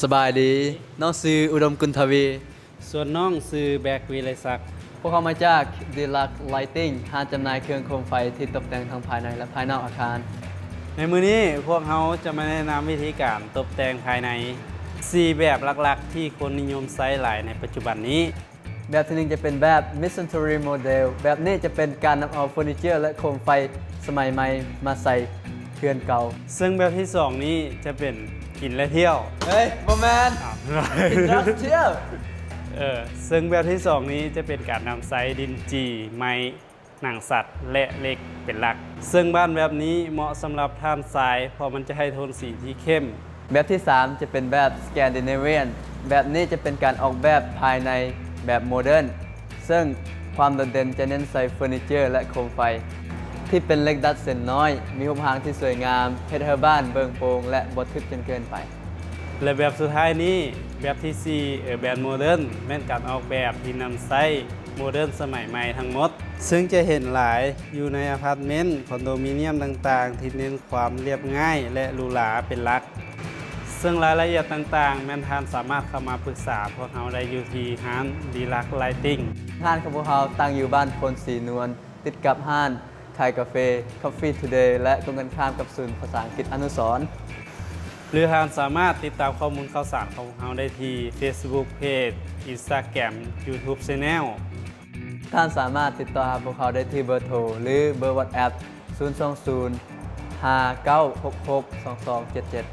ສະບາຍດີ, ນ້ອງຊື່ ອຸດົມ ກຸນທະວີ. ສ່ວນນ້ອງຊື່ ແບັກ ວິໄລສັກ. ພວກເຮົາມາຈາກ ດີລັກ ໄລຕິງ ຮ້ານຈຳໜ່າຍເຄື່ອງໂຄມໄຟທີ່ຕົບແຕ່ງທັງພາຍໃນ ແລະ ພາຍນອກອາຄານ. ໃນມື້ນີ້ພວກເຮົາຈະມາແນະນຳວິທີການຕົບແຕ່ງພາຍໃນ ສີ່ແບບຫຼັກໆ ທີ່ຄົນນິຍົມໃຊ້ຫຼາຍໃນປັດຈຸບັນນີ້. ແບບທີໜຶ່ງຈະເປັນແບບ Mid-Century Model. ແບບນີ້ຈະເປັນການນຳເອົາເຟີນີເຈີ ແລະ ໂຄມໄຟສະໄໝໃໝ່ມາໃສ່ເຮືອນເກົ່າ. ເຊິ່ງແບບທີສອງນີ້ຈະເປັນກິນແລະທ່ຽວ. ເອີຍ ບໍ່ແມ່ນ ກິນແລະທ່ຽວ. ເອີ ເຊິ່ງແບບທີສອງນີ້ຈະເປັນການນຳໃຊ້ດິນຈີ່ ໄມ້ ໜັງສັດ ແລະ ເຫຼັກເປັນຫຼັກ. ເຊິ່ງບ້ານແບບນີ້ເໝາະສຳລັບທ່ານຊາຍ ເພາະມັນຈະໃຫ້ໂທນສີທີ່ເຂັ້ມ. ແບບທີສາມຈະເປັນແບບ Scandinavian. ແບບນີ້ຈະເປັນການອອກແບບພາຍໃນແບບໂມເດີນ, ເຊິ່ງຄວາມໂດດເດັ່ນຈະເນັ້ນໃສ່ເຟີນີເຈີ ແລະ ໂຄມໄຟ ທີ່ເປັນເຫຼັກດັດເສັ້ນນ້ອຍ, ມີຮູບຮ່າງທີ່ສວຍງາມ, ເຮັດໃຫ້ບ້ານເບິ່ງໂປ່ງ ແລະ ບໍ່ທຶບຈົນເກີນໄປ. ແລະ ແບບສຸດທ້າຍນີ້ ແບບທີສີ່ Urban Modern ແມ່ນການອອກແບບທີ່ນຳໃຊ້ໂມເດີນສະໄໝໃໝ່ທັງໝົດ, ເຊິ່ງຈະເຫັນຫຼາຍຢູ່ໃນອາພາດເມັນ, ຄອນໂດມິນຽມຕ່າງໆ ທີ່ເນັ້ນຄວາມລຽບງ່າຍ ແລະ ຫຼູຫຼາເປັນຫຼັກ. ເຊິ່ງລາຍລະອຽດຕ່າງໆ ແມ່ນທ່ານສາມາດເຂົ້າມາປຶກສາພວກເຮົາໄດ້ຢູ່ທີ່ຮ້ານ ດີລັກ ໄລຕິງ. ຮ້ານຂອງພວກເຮົາຕັ້ງຢູ່ບ້ານໂພນສີນວນ ຕິດກັບຮ້ານ Thai Cafe, Coffee Today ແລະ ກົງກັນຂ້າມກັບສູນພາສາອັງກິດອະນຸສອນ. ຫຼືທ່ານສາມາດຕິດຕາມຂໍ້ມູນຂ່າວສານຂອງພວກເຮົາໄດ້ທີ່ Facebook Page, Instagram, YouTube Channel. ທ່ານສາມາດຕິດຕໍ່ຫາພວກເຮົາໄດ້ທີ່ເບີໂທ ຫຼື ເບີວັອດແອັບ ສູນສອງສູນ ຫ້າເກົ້າຫົກຫົກ ສອງສອງເຈັດເຈັດ.